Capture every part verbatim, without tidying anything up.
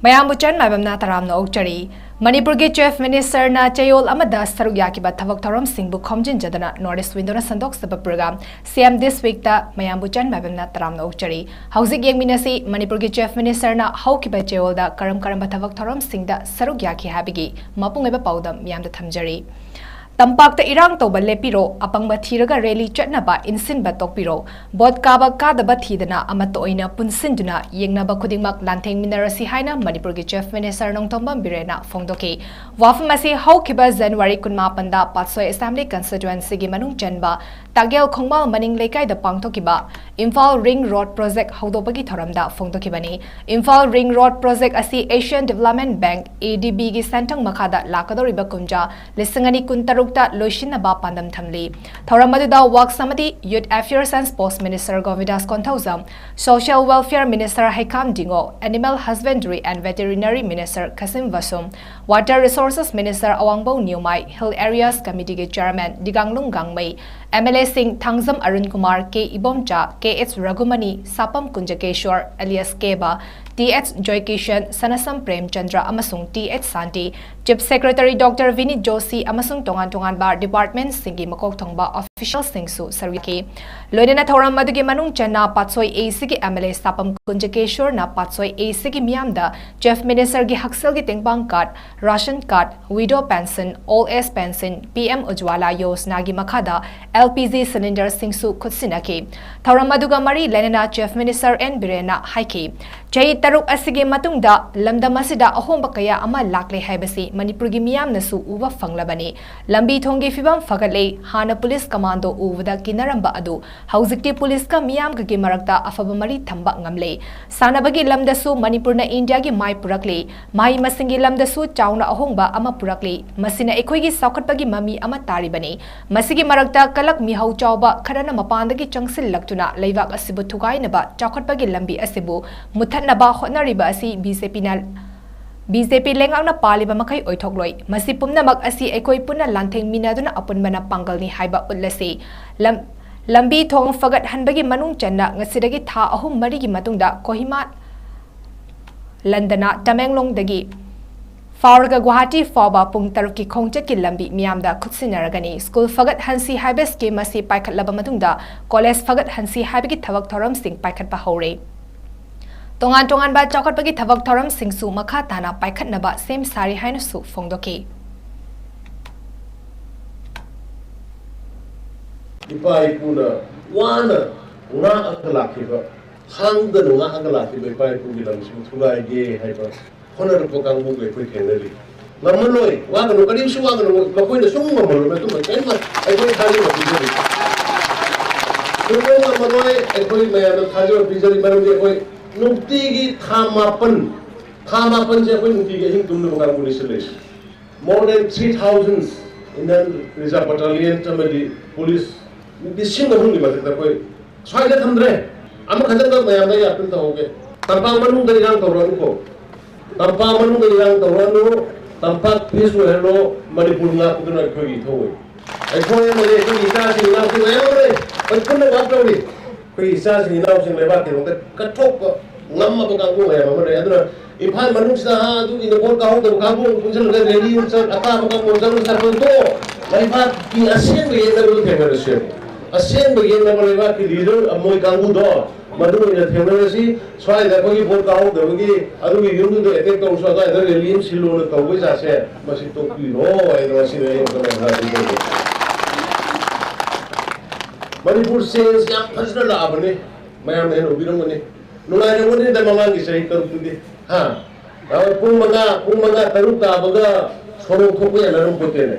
ꯃꯌꯥꯝꯕꯨ ꯆꯟ ꯃꯥꯏꯕꯝꯅ ꯇꯔꯥꯝꯅ ꯑꯣꯛꯆꯔꯤ꯫ ꯃꯅꯤꯄꯨꯔꯒꯤ Chief Minister ꯅ ꯆꯌꯣꯜ ꯑꯃꯗ ꯁꯔꯨꯛ ꯌꯥꯈꯤꯕ ꯊꯕꯛ ꯊꯧꯔꯝꯁꯤꯡꯕꯨ ꯈꯣꯝꯖꯤꯟꯖꯗꯨꯅ North East Window ꯅ ꯁꯟꯗꯣꯛꯆꯕ program C M This Week ꯇ ꯃꯌꯥꯝꯕꯨ ꯆꯟ ꯃꯥꯏꯕꯝꯅ ꯇꯔꯥꯝꯅ ꯑꯣꯛꯆꯔꯤ꯫ ꯍꯧꯖꯤꯛ ꯌꯦꯡꯃꯤꯟꯅꯁꯤ, ꯃꯅꯤꯄꯨꯔꯒꯤ Chief Minister ꯅ ꯍꯧꯈꯤꯕ ꯆꯌꯣꯜꯗ ꯀꯔꯝ ꯀꯔꯝꯕ ꯊꯕꯛ ꯊꯧꯔꯝꯁꯤꯡꯗ ꯁꯔꯨꯛ ꯌꯥꯈꯤ ꯍꯥꯏꯕꯒꯤ ꯃꯄꯨꯡ ꯑꯣꯏꯕ ꯄꯥꯎꯗꯝ ꯃꯤꯌꯥꯝꯗ ꯊꯝꯖꯔꯤ꯫ ꯇꯝꯄꯥꯛꯇ ꯏꯔꯥꯡ ꯇꯧꯕ ꯂꯦꯞꯄꯤꯔꯣ, ꯑꯄꯪꯕ ꯊꯤꯔꯒ rally ꯆꯠꯅꯕ ꯏꯟꯁꯤꯟꯕ ꯇꯣꯛꯄꯤꯔꯣ, vote ꯀꯥꯕ ꯀꯥꯗꯕ ꯊꯤꯗꯅ ꯑꯃꯠꯇ ꯑꯣꯏꯅ ꯄꯨꯟꯁꯤꯟꯗꯨꯅ ꯌꯦꯡꯅꯕ ꯈꯨꯗꯤꯡꯃꯛ ꯂꯥꯟꯊꯦꯡꯃꯤꯟꯅꯔꯁꯤ ꯍꯥꯏꯅ ꯃꯅꯤꯄꯨꯔꯒꯤ Chief Minister ꯅꯣꯡꯊꯣꯝꯕꯝ ꯕꯤꯔꯦꯟꯅ ꯐꯣꯡꯗꯣꯛꯈꯤ꯫ ꯋꯥꯐꯝ ꯑꯁꯤ ꯍꯧꯈꯤꯕ January ꯀꯨꯟꯃꯥꯄꯟꯗ ꯄꯥꯠꯁꯣꯏ Assembly Constituency ꯒꯤ ꯃꯅꯨꯡ ꯆꯟꯕ ꯇꯥꯒꯦꯜ ꯈꯣꯡꯃꯥꯜ ꯃꯅꯤꯡ ꯂꯩꯀꯥꯏꯗ ꯄꯥꯡꯊꯣꯛꯈꯤꯕ ꯏꯝꯐꯥꯜ Ring Road Project ꯍꯧꯗꯣꯛꯄꯒꯤ ꯊꯧꯔꯝꯗ ꯐꯣꯡꯗꯣꯛꯈꯤꯕꯅꯤ꯫ ꯏꯝꯐꯥꯜ Ring Road Project ꯑꯁꯤ Asian Development Bank, A D B ꯒꯤ ꯁꯦꯟꯊꯪ ꯃꯈꯥꯗ ꯂꯥꯛꯀꯗꯧꯔꯤꯕ ꯀꯨꯝꯖꯥ ꯂꯤꯁꯤꯡ ꯑꯅꯤ ꯀꯨꯟꯇꯔꯨꯛꯇ ꯂꯣꯏꯁꯤꯟꯅꯕ ꯄꯥꯟꯗꯝ ꯊꯝꯂꯤ꯫ ꯊꯧꯔꯝ ꯑꯗꯨꯗ Works ꯑꯃꯗꯤ Youth Affairs and Sports Minister ꯒꯣꯕꯤꯟꯗꯥꯁ Konthoujam, Social Welfare Minister ꯍꯩꯈꯥꯝ ꯗꯤꯡꯉꯣ, Animal Husbandry and Veterinary Minister ꯈꯥꯁꯤꯝ ꯕꯥꯁꯨꯝ, Water Resources Minister ꯑꯋꯥꯡꯕꯧ ꯅ꯭ꯌꯨꯃꯥꯏ, Hill Areas Committee ꯒꯤ Chairman ꯗꯤꯒꯥꯡꯂꯨꯡ ꯒꯥꯡꯃꯩ, M L A ꯁꯤꯡ Thangjam Arun Kumar, K Ibomcha, K H ꯔꯘꯨꯃꯅꯤ, ꯁꯥꯄꯝ ꯀꯨꯟꯖꯀꯦꯁꯣꯔ alias ꯀꯦꯕ, T H ꯖꯣꯏꯀꯤꯁꯟ, ꯁꯅꯥꯁꯝ ꯄ꯭ꯔꯦꯝꯆꯟꯗ꯭ꯔ ꯑꯃꯁꯨꯡ T H ꯁꯥꯟꯇꯤ, Chief Secretary Doctor ꯚꯤꯅꯤꯠ Joshi ꯑꯃꯁꯨꯡ ꯇꯣꯉꯥꯟ ꯇꯣꯉꯥꯟꯕ department ꯁꯤꯡꯒꯤ ꯃꯀꯣꯛ ꯊꯣꯡꯕ official ꯁꯤꯡꯁꯨ ꯁꯔꯨꯛ ꯌꯥꯈꯤ꯫ ꯂꯣꯏꯅꯅ ꯊꯧꯔꯝ ꯑꯗꯨꯒꯤ ꯃꯅꯨꯡ ꯆꯟꯅ ꯄꯥꯠꯁꯣꯏ A C ꯒꯤ M L A ꯁꯥꯄꯝ ꯀꯨꯟꯖꯀꯦꯁꯣꯔꯅ Patsoi A C ꯒꯤ ꯃꯤꯌꯥꯝꯗ Chief Minister ꯒꯤ ꯍꯛꯁꯦꯜꯒꯤ ꯇꯦꯡꯕꯥꯡ card, ration card, widow pension, old age pension, P M Ujjwala Yojana ꯒꯤ ꯃꯈꯥꯗ L P G cylinder ꯁꯤꯡꯁꯨ ꯈꯨꯠꯁꯤꯟꯅꯈꯤ꯫ ꯊꯧꯔꯝ ꯑꯗꯨꯒ ꯃꯔꯤ ꯂꯩꯅꯅ Chief Minister N ꯕꯤꯔꯦꯟꯅ ꯍꯥꯏꯈꯤ, ꯆꯍꯤ ꯇꯔꯨꯛ ꯑꯁꯤꯒꯤ ꯃꯇꯨꯡꯗ ꯂꯝꯗꯝ ꯑꯁꯤꯗ ꯑꯍꯣꯡꯕ ꯀꯌꯥ ꯑꯃ ꯂꯥꯛꯂꯦ ꯍꯥꯏꯕꯁꯤ ꯃꯅꯤꯄꯨꯔꯒꯤ ꯃꯤꯌꯥꯝꯅꯁꯨ ꯎꯕ ꯐꯪꯂꯕꯅꯤ꯫ ꯂꯝꯕꯤ ꯊꯣꯡꯒꯤ ꯐꯤꯕꯝ ꯐꯒꯠꯂꯦ꯫ ꯍꯥꯟꯅ police commando ꯎꯕꯗ ꯀꯤꯅꯔꯝꯕ ꯑꯗꯨ ꯍꯧꯖꯤꯛꯇꯤ police ꯀ ꯃꯤꯌꯥꯝꯒꯒꯤ ꯃꯔꯛꯇ ꯑꯐꯕ ꯃꯔꯤ ꯊꯝꯕ ꯉꯝꯂꯦ꯫ ꯁꯥꯟꯅꯕꯒꯤ ꯂꯝꯗꯁꯨ ꯃꯅꯤꯄꯨꯔꯅ India ꯒꯤ ꯃꯥꯏ ꯄꯨꯔꯛꯂꯦ꯫ ꯃꯍꯩ ꯃꯁꯤꯡꯒꯤ ꯂꯝꯗꯁꯨ ꯆꯥꯎꯅ ꯑꯍꯣꯡꯕ ꯑꯃ ꯄꯨꯔꯛꯂꯦ꯫ ꯃꯁꯤꯅ ꯑꯩꯈꯣꯏꯒꯤ ꯆꯥꯎꯈꯠꯄꯒꯤ ꯃꯃꯤ ꯑꯃ ꯇꯥꯔꯤꯕꯅꯤ꯫ ꯃꯁꯤꯒꯤ ꯃꯔꯛꯇ ꯀꯂꯛ ꯃꯤꯍꯧ ꯆꯥꯎꯕ ꯈꯔꯅ ꯃꯄꯥꯟꯗꯒꯤ ꯆꯪꯁꯤꯜꯂꯛꯇꯨꯅ ꯂꯩꯕꯥꯛ ꯑꯁꯤꯕꯨ ꯊꯨꯒꯥꯏꯅꯕ, ꯆꯥꯎꯈꯠꯄꯒꯤ ꯂꯝꯕꯤ ꯑꯁꯤꯕꯨ ꯃꯨꯠꯊꯠꯅꯕ ꯍꯣꯠꯅꯔꯤꯕ ꯑꯁꯤ B J P ꯅ, B J P ꯂꯩꯉꯥꯛꯅ ꯄꯥꯜꯂꯤꯕ ꯃꯈꯩ ꯑꯣꯏꯊꯣꯛꯂꯣꯏ꯫ ꯃꯁꯤ ꯄꯨꯝꯅꯃꯛ ꯑꯁꯤ ꯑꯩꯈꯣꯏ ꯄꯨꯟꯅ ꯂꯥꯟꯊꯦꯡꯃꯤꯟꯅꯗꯨꯅ ꯑꯄꯨꯟꯕꯅ ꯄꯥꯡꯒꯜꯅꯤ ꯍꯥꯏꯕ ꯎꯠꯂꯁꯤ꯫ ꯂꯝ-, ꯂꯝꯕꯤ ꯊꯣꯡ ꯐꯒꯠꯍꯟꯕꯒꯤ ꯃꯅꯨꯡ ꯆꯟꯅ ꯉꯁꯤꯗꯒꯤ ꯊꯥ ꯑꯍꯨꯝ ꯃꯔꯤꯒꯤ ꯃꯇꯨꯡꯗ ꯀꯣꯍꯤꯃꯥ ꯂꯟꯗꯅ ꯇꯃꯦꯡꯂꯣꯡꯗꯒꯤ ꯐꯥꯎꯔꯒ ꯒꯨꯋꯥꯍꯥꯇꯤ ꯐꯥꯎꯕ ꯄꯨꯡ ꯇꯔꯨꯛꯀꯤ ꯈꯣꯡꯆꯠꯀꯤ ꯂꯝꯕꯤ ꯃꯤꯌꯥꯝꯗ ꯈꯨꯠꯁꯤꯟꯅꯔꯒꯅꯤ꯫ ꯁ꯭ꯀꯨꯜ ꯐꯒꯠꯍꯟꯁꯤ ꯍꯥꯏꯕ ꯁ꯭ꯀꯤꯝ ꯑꯁꯤ ꯄꯥꯏꯈꯠꯂꯕ ꯃꯇꯨꯡꯗ ꯀꯣꯂꯦꯖ ꯐꯒꯠꯍꯟꯁꯤ ꯍꯥꯏꯕꯒꯤ ꯊꯕꯛ ꯊꯧꯔꯝꯁꯤꯡ ꯄꯥꯏꯈꯠꯄ ꯍꯧꯔꯦ꯫ ꯇꯣꯉꯥꯟ ꯇꯣꯉꯥꯟꯕ ꯆꯥꯎꯈꯠꯄꯒꯤ ꯊꯕꯛ ꯊꯧꯔꯝꯁꯤꯡꯁꯨ ꯃꯈꯥ ꯇꯥꯅ ꯄꯥꯏꯈꯠꯅꯕ ꯁꯦꯝ ꯁꯥꯔꯤ ꯍꯥꯏꯅꯁꯨ ꯐꯣꯡꯗꯣꯛꯈꯤ꯫ ꯏꯄꯥ ꯏꯄꯨꯅ ꯋꯥꯅ ꯉꯥꯛꯑꯒ ꯂꯥꯛꯈꯤꯕ, ꯈꯥꯡꯗꯅ ꯉꯥꯛꯑꯒ ꯂꯥꯛꯈꯤꯕ ꯏꯄꯥ ꯏꯄꯨꯒꯤ ꯂꯝꯁꯤꯕꯨ ꯊꯨꯒꯥꯏꯒꯦ ꯍꯥꯏꯕ ꯍꯣꯠꯅꯔꯛꯄ ꯀꯥꯡꯕꯨꯒ ꯑꯩꯈꯣꯏ ꯊꯦꯡꯅꯔꯤ꯫ ꯉꯝꯃꯔꯣꯏ, ꯋꯥꯒꯅꯨ, ꯀꯔꯤꯁꯨ ꯋꯥꯒꯅꯨ, ꯃꯈꯣꯏꯅ ꯁꯨꯡ ꯉꯝꯃꯔꯣꯏ꯫ ꯃꯇꯨꯡꯗ ꯀꯔꯤꯝꯃ ꯑꯩꯈꯣꯏ ꯊꯥꯖꯕ ꯄꯤꯖꯔꯤ꯫ ꯁꯨꯡꯉꯝ ꯉꯝꯃꯔꯣꯏ, ꯑꯩꯈꯣꯏ ꯃꯌꯥꯝꯅ ꯊꯥꯖꯕ ꯄꯤꯖꯔꯤ꯫ ꯃꯔꯝꯗꯤ ꯑꯩꯈꯣꯏ ꯅꯨꯡꯇꯤꯒꯤ ꯊꯥ ꯃꯥꯄꯟ, ꯊꯥ ꯃꯥꯄꯟꯁꯦ ꯑꯩꯈꯣꯏ ꯅꯨꯡꯇꯤꯒꯤ ꯑꯍꯤꯡ ꯇꯨꯝꯗꯕ ꯀꯥꯡꯕꯨꯅꯤ ꯁꯤꯜꯂꯛꯏꯁꯦ꯫ More than three thousand Indian Reserve Battalion ꯑꯃꯗꯤ police ꯂꯤꯁꯤꯡ ꯑꯍꯨꯝꯒꯤ ꯃꯊꯛꯇ ꯑꯩꯈꯣꯏ ꯁ꯭ꯋꯥꯏꯗ ꯊꯝꯗ꯭ꯔꯦ꯫ ꯑꯃꯈꯛꯇꯪꯗ ꯃꯌꯥꯝꯗ ꯑꯩ appeal ꯇꯧꯍꯧꯒꯦ꯫ ꯇꯝꯄꯥꯛ ꯃꯅꯨꯡꯗ ꯏꯔꯥꯡ ꯇꯧꯔꯛꯑꯅꯨꯀꯣ꯫ ꯇꯝꯄꯥꯛ ꯃꯅꯨꯡꯗ ꯏꯔꯥꯡ ꯇꯧꯔꯛꯑꯅꯨ꯫ ꯇꯝꯄꯥꯛ peace ꯑꯣꯏꯍꯜꯂꯣ꯫ ꯃꯅꯤꯄꯨꯔ ꯉꯥꯛꯄꯗꯨꯅ ꯑꯩꯈꯣꯏꯒꯤ ꯏꯊꯧ ꯑꯣꯏ꯫ ꯑꯩꯈꯣꯏ ꯑꯃꯗꯤ ꯑꯩꯈꯣꯏꯒꯤ ꯏꯆꯥꯁꯤꯡ ꯏꯅꯥꯎꯁꯤꯡ ꯃꯌꯥꯝ ꯑꯃ ꯂꯩ꯫ ꯑꯩꯈꯣꯏ ꯄꯨꯟꯅ work ꯇꯧꯔꯤ꯫ ꯑꯩꯈꯣꯏꯒꯤ ꯏꯆꯥꯁꯤꯡ ꯏꯅꯥꯎꯁꯤꯡ ꯂꯩꯕꯥꯛꯀꯤꯗꯃꯛꯇ ꯀꯠꯊꯣꯛꯄ ꯉꯝꯃꯕ ꯀꯥꯡꯕꯨ ꯃꯌꯥꯝ ꯑꯃ ꯂꯩ꯫ ꯑꯗꯨꯅ ꯏꯝꯐꯥꯜ ꯃꯅꯨꯡꯁꯤꯗ, ꯍꯥ, ꯑꯗꯨꯒꯤ ꯅꯦꯠꯋꯥꯔꯛ ꯀꯥꯍꯧꯗꯕ ꯀꯥꯡꯕꯨ ꯑꯃ ꯄꯨꯟꯁꯤꯜꯂꯒ rally ꯑꯃ ꯆꯠ, ꯑꯀꯥꯕ ꯀꯥꯡꯕꯨ ꯑꯃ ꯆꯠꯂꯨ, ꯆꯠꯄꯗꯣ ꯇꯣꯛꯑꯣ꯫ ꯂꯩꯕꯥꯛꯀꯤ ꯑꯁꯦꯡꯕ ꯌꯦꯛꯅꯕꯗꯣ ꯊꯦꯡꯅꯔꯁꯦ꯫ ꯑꯁꯦꯡꯕ ꯌꯦꯛꯅꯕ ꯂꯩꯕꯥꯛꯀꯤ leader ꯑꯃ ꯃꯣꯏ ꯀꯥꯡꯕꯨꯗꯣ ꯃꯗꯨ ꯑꯣꯏꯅ ꯊꯦꯡꯅꯔꯁꯤ꯫ ꯁ꯭ꯋꯥꯏꯗ ꯑꯩꯈꯣꯏꯒꯤ ꯚꯣꯠ ꯀꯥꯍꯧꯗꯕꯒꯤ ꯑꯗꯨꯒꯤ ꯌꯨꯝꯗꯨꯗ attack ꯇꯧꯔꯁꯨ ꯑꯗꯨꯋꯥꯏꯗ rally ꯑꯃ ꯁꯤꯜꯂꯣꯅ ꯇꯧꯕꯩ ꯖꯥꯠꯁꯦ ꯃꯁꯤ ꯇꯣꯛꯄꯤꯔꯣ ꯍꯥꯏꯗꯅ ꯉꯁꯤꯗꯤ ꯑꯩ ꯑꯃꯨꯛꯇ ꯉꯥꯏꯍꯥꯛ ꯍꯥꯏꯖꯒꯦ꯫ ꯃꯅꯤꯄꯨꯔ change ꯌꯥꯝ ꯐꯖꯅ ꯂꯥꯛꯑꯕꯅꯤ꯫ ꯃꯌꯥꯝꯅ ꯍꯦꯟꯅ ꯎꯕꯤꯔꯝꯒꯅꯤ꯫ ꯅꯨꯡꯉꯥꯏꯔꯝꯒꯅꯤꯗ ꯃꯃꯥꯡꯒꯤ ꯆꯍꯤ ꯇꯔꯨꯛꯇꯨꯗꯤ꯫ ꯍꯥ? ꯄꯨꯡ ꯃꯉꯥ, ꯄꯨꯡ ꯃꯉꯥ ꯇꯔꯨꯛ ꯇꯥꯕꯒ ꯁꯣꯔꯣꯛ ꯊꯣꯛꯄ ꯌꯥꯅꯔꯝꯄꯣꯠꯇꯦꯅꯦ꯫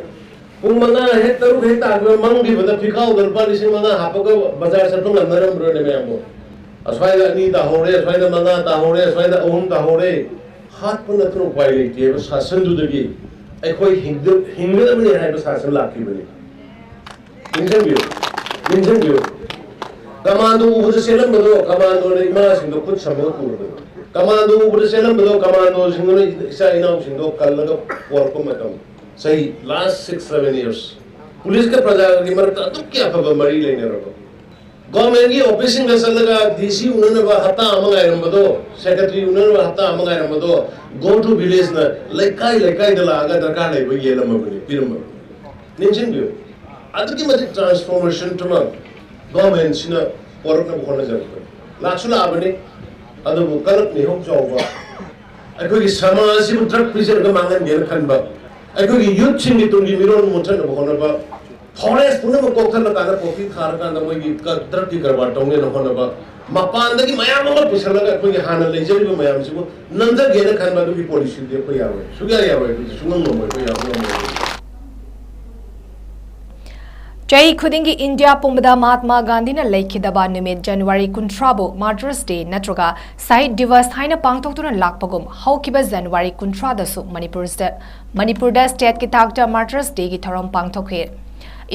ꯄꯨꯡ ꯃꯉꯥ ꯍꯦꯛ, ꯇꯔꯨꯛ ꯍꯦꯛ ꯇꯥꯈꯤꯕ ꯃꯝꯈꯤꯕꯗ ꯐꯤꯈꯥꯎꯗ ꯂꯨꯄꯥ ꯂꯤꯁꯤꯡ ꯃꯉꯥ ꯍꯥꯞꯄꯒ ꯕꯖꯥꯔ ꯆꯠꯄ ꯉꯝꯅꯔꯝꯕ꯭ꯔꯣꯅꯦ ꯃꯌꯥꯝꯕꯨ? ꯑꯁ꯭ꯋꯥꯏꯗ ꯑꯅꯤ ꯇꯥꯍꯧꯔꯦ, ꯑꯁ꯭ꯋꯥꯏꯗ ꯃꯉꯥ ꯇꯥꯍꯧꯔꯦ, ꯑꯁ꯭ꯋꯥꯏꯗ ꯑꯍꯨꯝ ꯇꯥꯍꯧꯔꯦ꯫ ꯍꯥꯠꯄ ꯅꯠꯇꯅ ꯎꯄꯥꯏ ꯂꯩꯇꯦ ꯍꯥꯏꯕ ꯁꯥꯁꯟꯗꯨꯗꯒꯤ ꯑꯩꯈꯣꯏ ꯍꯤꯡꯒ-, ꯍꯤꯡꯒꯗꯕꯅꯤ ꯍꯥꯏꯕ ꯁꯥꯁꯟ ꯂꯥꯛꯈꯤꯕꯅꯤ꯫ ꯅꯤꯡꯁꯤꯡꯕꯤꯌꯨ, ꯅꯤꯡꯁꯤꯡꯕꯤꯌꯨ꯫ ꯀꯃꯥꯟꯗꯣ ꯎꯕꯗ ꯆꯦꯜꯂꯝꯕꯗꯣ, ꯀꯃꯥꯟꯗꯣꯅ ꯏꯃꯥꯁꯤꯡꯗꯣ ꯈꯨꯠ ꯁꯝꯃꯒ ꯄꯨꯔꯕꯅꯤ꯫ ꯀꯃꯥꯟꯗꯣ ꯎꯕꯗ ꯆꯦꯜꯂꯝꯕꯗꯣ, ꯀꯃꯥꯟꯗꯣꯁꯤꯡꯗꯨꯅ ꯏꯆꯥ ꯏꯅꯥꯎꯁꯤꯡꯗꯣ ꯀꯜꯂꯒ ꯄꯣꯔꯛꯄ ꯃꯇꯝ, ꯆꯍꯤ last six, seven years꯫ ꯄꯨꯂꯤꯁꯀ ꯄ꯭ꯔꯖꯥꯒꯤ ꯃꯔꯛꯇ ꯑꯗꯨꯛꯀꯤ ꯑꯐꯕ ꯃꯔꯤ ꯂꯩꯅꯔꯕ꯫ ꯒꯣꯔꯃꯦꯟꯒꯤ ꯑꯣꯐꯤꯁꯁꯤꯡꯗ ꯆꯠꯂꯒ ꯗꯤ ꯁꯤ ꯎꯅꯅꯕ ꯍꯞꯇꯥ ꯑꯃ ꯉꯥꯏꯔꯝꯕꯗꯣ, ꯁꯦꯀ꯭ꯔꯦꯇꯔꯤ ꯎꯅꯅꯕ ꯍꯞꯇꯥ ꯑꯃ ꯉꯥꯏꯔꯝꯕꯗꯣ, ꯒꯣ ꯇꯨ ꯚꯤꯂꯦꯖꯅ ꯂꯩꯀꯥꯏ ꯂꯩꯀꯥꯏꯗ ꯂꯥꯛꯑꯒ ꯗꯔꯀꯥꯔ ꯂꯩꯕ ꯌꯦꯜꯂꯝꯃꯕꯅꯤ, ꯄꯤꯔꯝꯃꯕꯅꯤ꯫ ꯅꯤꯡꯁꯤꯡꯕꯤꯌꯨ, ꯑꯗꯨꯛꯀꯤ ꯃꯇꯤꯛ ꯇ꯭ꯔꯥꯟꯁꯐꯣꯔꯃꯦꯁꯟ ꯑꯃ ꯒꯣꯔꯃꯦꯟꯁꯤꯅ ꯄꯣꯔꯛꯅꯕ ꯍꯣꯠꯅꯖꯔꯛꯄꯅꯤ꯫ ꯂꯥꯛꯁꯨ ꯂꯥꯛꯑꯕꯅꯤ, ꯑꯗꯨꯕꯨ ꯀꯂꯛ ꯃꯤꯍꯧ ꯆꯥꯎꯕ, ꯑꯩꯈꯣꯏꯒꯤ ꯁꯃꯥꯖ ꯑꯁꯤꯕꯨ ꯗ꯭ꯔꯒ ꯄꯤꯖꯔꯒ ꯃꯥꯡꯍꯟꯒꯦꯅ ꯈꯟꯕ, ꯑꯩꯈꯣꯏꯒꯤ ꯌꯨꯠꯁꯤꯡꯒꯤ ꯇꯨꯡꯒꯤ ꯃꯤꯔꯣꯜ ꯃꯨꯠꯊꯠꯅꯕ ꯍꯣꯠꯅꯕ, ꯐꯣꯔꯦꯁ ꯄꯨꯝꯅꯃꯛ ꯀꯣꯛꯊꯠꯂꯀꯥꯟꯗ ꯄꯣꯄꯤ ꯊꯥꯔꯀꯥꯟꯗ ꯃꯣꯏꯒꯤ ꯗ꯭ꯔꯒꯀꯤ ꯀꯔꯕꯥꯔ ꯇꯧꯅꯦꯅ ꯍꯣꯠꯅꯕ, ꯃꯄꯥꯟꯗꯒꯤ ꯃꯌꯥꯝ ꯑꯃ ꯄꯨꯁꯜꯂꯒ ꯑꯩꯈꯣꯏꯒꯤ ꯍꯥꯟꯅ ꯂꯩꯖꯔꯤꯕ ꯃꯌꯥꯝꯁꯤꯕꯨ ꯅꯝꯊꯒꯦꯅ ꯈꯟꯕ ꯑꯗꯨꯒꯤ ꯄꯣꯂꯤꯁꯤꯗꯤ ꯑꯩꯈꯣꯏ ꯌꯥꯔꯣꯏ, ꯁꯨꯡꯌꯥ ꯌꯥꯔꯣꯏ, ꯑꯩꯈꯣꯏꯁꯨ ꯁꯨꯡꯉꯝ ꯉꯝꯃꯣꯏ, ꯑꯩꯈꯣꯏ ꯌꯥꯕ ꯉꯝꯃꯣꯏ꯫ ꯆꯍꯤ ꯈꯨꯗꯤꯡꯒꯤ ꯏꯟꯗꯤꯌꯥ ꯄꯨꯝꯕꯗ ꯃꯍꯥꯠꯃꯥ ꯒꯥꯟꯙꯤꯅ ꯂꯩꯈꯤꯗꯕ ꯅꯨꯃꯤꯠ ꯖꯅꯋꯥꯔꯤ ꯀꯨꯟꯊ꯭ꯔꯥꯕꯨ ꯃꯥꯔꯇꯔꯁ ꯗꯦ ꯅꯠꯇ꯭ꯔꯒ ꯁꯍꯤꯗ ꯗꯤꯋꯁ ꯍꯥꯏꯅ ꯄꯥꯡꯊꯣꯛꯇꯨꯅ ꯂꯥꯛꯄꯒꯨꯝ, ꯍꯧꯈꯤꯕ ꯖꯅꯋꯥꯔꯤ ꯀꯨꯟꯊ꯭ꯔꯥꯗꯁꯨ ꯃꯅꯤꯄꯨꯔꯗ, ꯃꯅꯤꯄꯨꯔꯗ ꯁ꯭ꯇꯦꯠꯀꯤ ꯊꯥꯛꯇ ꯃꯥꯔꯇꯔꯁ ꯗꯦꯒꯤ ꯊꯧꯔꯝ ꯄꯥꯡꯊꯣꯛꯈꯤ꯫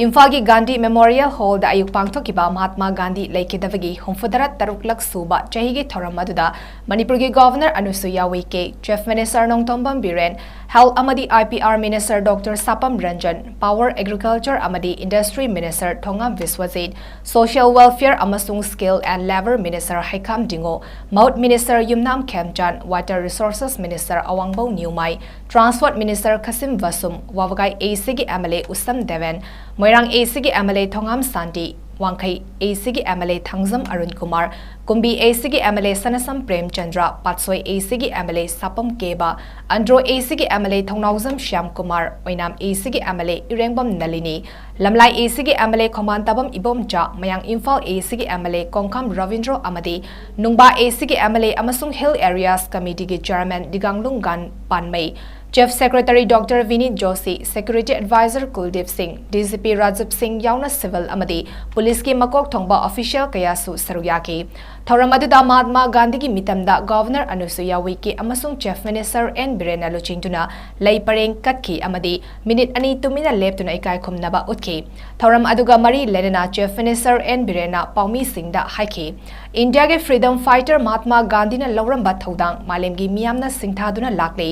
ꯏꯝꯐꯥꯜꯒꯤ ꯒꯥꯟꯙꯤ ꯃꯦꯃꯣꯔꯤꯌꯦꯜ ꯍꯣꯜꯗ ꯑꯌꯨꯛ ꯄꯥꯡꯊꯣꯛꯈꯤꯕ ꯃꯍꯥꯠꯃꯥ ꯒꯥꯟꯙꯤ ꯂꯩꯈꯤꯗꯕꯒꯤ ꯍꯨꯝꯐꯨꯇꯔꯥ ꯇꯔꯨꯛꯂꯛ ꯁꯨꯕ ꯆꯍꯤꯒꯤ ꯊꯧꯔꯝ ꯑꯗꯨꯗ ꯃꯅꯤꯄꯨꯔꯒꯤ governor Anusuiya Uikey, chief minister Nongthombam Biren, health ꯑꯃꯗꯤ I P R minister doctor Sapam Ranjan, power, agriculture ꯑꯃꯗꯤ industry minister Thongam Biswajit, social welfare ꯑꯃꯁꯨꯡ skill and labour minister Heikham Dingo, ꯃꯍꯨꯠ minister Yumnam Khemchand, water resources minister Awangbou Newmai, transport minister Khashim Vashum, ꯋꯥꯕꯒꯥꯏ ꯑꯦ ꯁꯤꯒꯤ ꯑꯦꯝ ꯑꯦꯜ ꯑꯦ ꯎꯁꯝ ꯗꯦꯕꯦꯟ, ꯃꯣꯏꯔꯥꯡ ꯑꯦ ꯁꯤꯒꯤ M L A Thongam Shanti, Wangkhei A ꯁꯤꯒꯤ M L A Thangjam Arun Kumar, Kumbi A ꯁꯤꯒꯤ M L A Sanasam Premchandra, Patsoi A ꯁꯤꯒꯤ M L A Sapam Keba, Andro A ꯁꯤꯒꯤ M L A Thounaojam Shyam Kumar, Oinam A ꯁꯤꯒꯤ M L ꯑꯦ ꯏꯔꯦꯡꯕꯝ ꯅꯂꯤꯅꯤ, ꯂꯝꯂꯥꯏ ꯑꯦ ꯁꯤꯒꯤ M L ꯑꯦ ꯈꯣꯃꯥꯟꯇꯥꯕꯝ ꯏꯕꯣꯝꯆꯥ, ꯃꯌꯥꯡ ꯏꯝꯐꯥꯜ ꯑꯦ ꯁꯤꯒꯤ ꯑꯦꯝ ꯑꯦꯜ ꯑꯦ ꯀꯣꯡꯈꯥꯝ ꯔꯕꯤꯟꯗ꯭ꯔꯣ ꯑꯃꯗꯤ ꯅꯨꯡꯕꯥ ꯑꯦ ꯁꯤꯒꯤ ꯑꯦꯝ ꯑꯦꯜ ꯑꯦ ꯑꯃꯁꯨꯡ ꯍꯤꯜ ꯑꯦꯔꯤꯌꯥꯁ ꯀꯃꯤꯇꯤꯒꯤ chairman Dingaglunggan Panmei, chief secretary doctor Vineet Joshi, security advisor Kuldeep Singh, D G P Rajiv ꯁꯤꯡ ꯌꯥꯎꯅ ꯁꯤꯚꯤꯜ ꯑꯃꯗꯤ ꯄꯨꯂꯤꯁꯀꯤ ꯃꯀꯣꯛ ꯊꯣꯡꯕ ꯑꯣꯐꯤꯁꯤꯌꯦꯜ ꯀꯌꯥꯁꯨ ꯁꯔꯨꯛ ꯌꯥꯈꯤ꯫ ꯊꯧꯔꯝ ꯑꯗꯨꯗ ꯃꯍꯥꯠꯃꯥ ꯒꯥꯟꯙꯤꯒꯤ ꯃꯤꯇꯝꯗ ꯒꯣꯚꯔꯅꯔ ꯑꯅꯨꯁꯨꯏꯌꯥ ꯎꯏꯀꯦ ꯑꯃꯁꯨꯡ ꯆꯤꯐ ꯃꯤꯅꯤꯁꯇꯔ ꯑꯦꯟ ꯕꯤꯔꯦꯟꯅ ꯂꯨꯆꯤꯡꯗꯨꯅ ꯂꯩ ꯄꯔꯦꯡ ꯀꯠꯈꯤ ꯑꯃꯗꯤ ꯃꯤꯅꯤꯠ ꯑꯅꯤ ꯇꯨꯃꯤꯟꯅ ꯂꯦꯞꯇꯨꯅ ꯏꯀꯥꯏ ꯈꯨꯝꯅꯕ ꯎꯠꯈꯤ꯫ ꯊꯧꯔꯝ ꯑꯗꯨꯒ ꯃꯔꯤ ꯂꯩꯅꯅ ꯆꯤꯐ ꯃꯤꯅꯤꯁꯇꯔ ꯑꯦꯟ ꯕꯤꯔꯦꯟꯅ ꯄꯥꯎꯃꯤꯁꯤꯡꯗ ꯍꯥꯏꯈꯤ, ꯏꯟꯗꯤꯌꯥꯒꯤ ꯐ꯭ꯔꯤꯗꯝ ꯐꯥꯏꯇꯔ ꯃꯍꯥꯠꯃꯥ ꯒꯥꯟꯙꯤꯅ ꯂꯧꯔꯝꯕ ꯊꯧꯗꯥꯡ ꯃꯥꯂꯦꯝꯒꯤ ꯃꯤꯌꯥꯝꯅ ꯁꯤꯡꯊꯥꯗꯨꯅ ꯂꯥꯛꯂꯤ꯫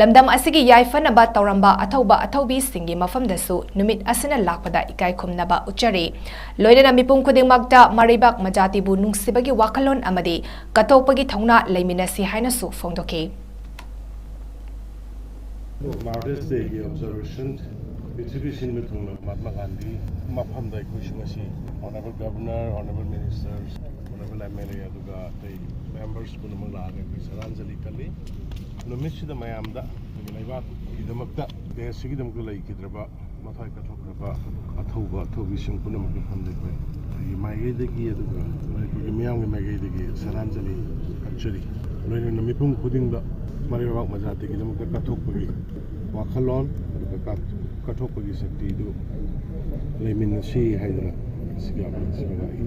ꯂꯝꯗꯝ ꯑꯁꯤꯒꯤ ꯌꯥꯏꯐꯅꯕ ꯇꯧꯔꯝꯕ ꯑꯊꯧꯕ ꯑꯊꯧꯕꯤꯁꯤꯡꯒꯤ ꯃꯐꯝꯗꯁꯨ ꯅꯨꯃꯤꯠ ꯑꯁꯤꯅ ꯂꯥꯛꯄꯗ ꯏꯀꯥꯏ ꯈꯨꯝꯅꯕ ꯎꯠꯆꯔꯤ꯫ ꯂꯣꯏꯅꯅ ꯃꯤꯄꯨꯝ ꯈꯨꯗꯤꯡꯃꯛꯇ ꯃꯔꯩꯕꯥꯛ ꯃꯖꯥꯇꯤꯕꯨ ꯅꯨꯡꯁꯤꯕꯒꯤ ꯋꯥꯈꯜꯂꯣꯟ ꯑꯃꯗꯤ ꯀꯠꯊꯣꯛꯄꯒꯤ ꯊꯧꯅꯥ ꯂꯩꯃꯤꯟꯅꯁꯤ ꯍꯥꯏꯅꯁꯨ ꯐꯣꯡꯗꯣꯛꯈꯤ꯫ Mother's Dayꯒꯤ observation ꯄ꯭ꯔꯤꯊꯤꯕꯤ ꯁꯤꯟꯕ ꯊꯨꯡꯅ ꯃꯍꯥꯠꯃꯥ ꯒꯥꯟꯙꯤ ꯃꯐꯝꯗ ꯑꯩꯈꯣꯏꯁꯨ ꯉꯁꯤ Honourable Governor, Honourable Ministers, Honourable MLA ꯑꯗꯨꯒ ꯑꯇꯩ members ꯄꯨꯝꯅꯃꯛ ꯂꯥꯛꯑꯒ ꯑꯩꯈꯣꯏ ꯁ꯭ꯔꯗꯥꯟꯖꯂꯤ ꯀꯜꯂꯤ꯫ ꯅꯨꯃꯤꯠꯁꯤꯗ ꯃꯌꯥꯝꯗ ꯑꯩꯈꯣꯏꯒꯤ ꯂꯩꯕꯥꯛꯀꯤꯗꯃꯛꯇ, ꯗꯦꯁꯁꯤꯒꯤꯗꯃꯛꯇ ꯂꯩꯈꯤꯗ꯭ꯔꯕ, ꯃꯊ꯭ꯋꯥꯏ ꯀꯠꯊꯣꯛꯈ꯭ꯔꯕ ꯑꯊꯧꯕ ꯑꯊꯧꯕꯤꯁꯤꯡ ꯄꯨꯝꯅꯃꯛꯀꯤ ꯃꯐꯝꯗ ꯑꯩꯈꯣꯏ ꯑꯩꯒꯤ ꯃꯥꯏꯀꯩꯗꯒꯤ ꯑꯗꯨꯒ ꯃꯅꯤꯄꯨꯔꯒꯤ ꯃꯤꯌꯥꯝꯒꯤ ꯃꯥꯏꯀꯩꯗꯒꯤ ꯁ꯭ꯔꯗꯥꯟꯖꯂꯤ ꯀꯠꯆꯔꯤ꯫ ꯂꯣꯏꯅꯅ ꯃꯤꯄꯨꯝ ꯈꯨꯗꯤꯡꯗ ꯃꯔꯩꯕꯥꯛ ꯃꯖꯥꯇꯤꯒꯤꯗꯃꯛꯇ ꯀꯠꯊꯣꯛꯄꯒꯤ ꯋꯥꯈꯜꯂꯣꯟ ꯑꯗꯨꯒ ꯀꯠ-, ꯀꯠꯊꯣꯛꯄꯒꯤ ꯁꯛꯇꯤꯗꯨ ꯂꯩꯃꯤꯟꯅꯁꯤ ꯍꯥꯏꯗꯅ ꯉꯁꯤꯒꯤ ꯑꯥꯔꯒꯨꯃꯦꯟꯁꯤꯃ ꯂꯥꯛꯏ꯫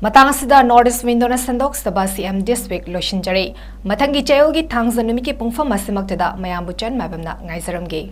ꯃꯇꯥꯡ ꯑꯁꯤꯗ North East Windowꯅ ꯁꯟꯗꯣꯛꯆꯕ CM This Week ꯂꯣꯏꯁꯤꯟꯖꯔꯦ꯫ ꯃꯊꯪꯒꯤ ꯆꯌꯣꯜꯒꯤ ꯊꯥꯡꯖ ꯅꯨꯃꯤꯠꯀꯤ ꯄꯨꯡꯐꯝ ꯑꯁꯤꯃꯛꯇꯗ ꯃꯌꯥꯝꯕꯨ ꯆꯟ ꯃꯥꯏꯕꯝꯅ ꯉꯥꯏꯖꯔꯝꯒꯦ꯫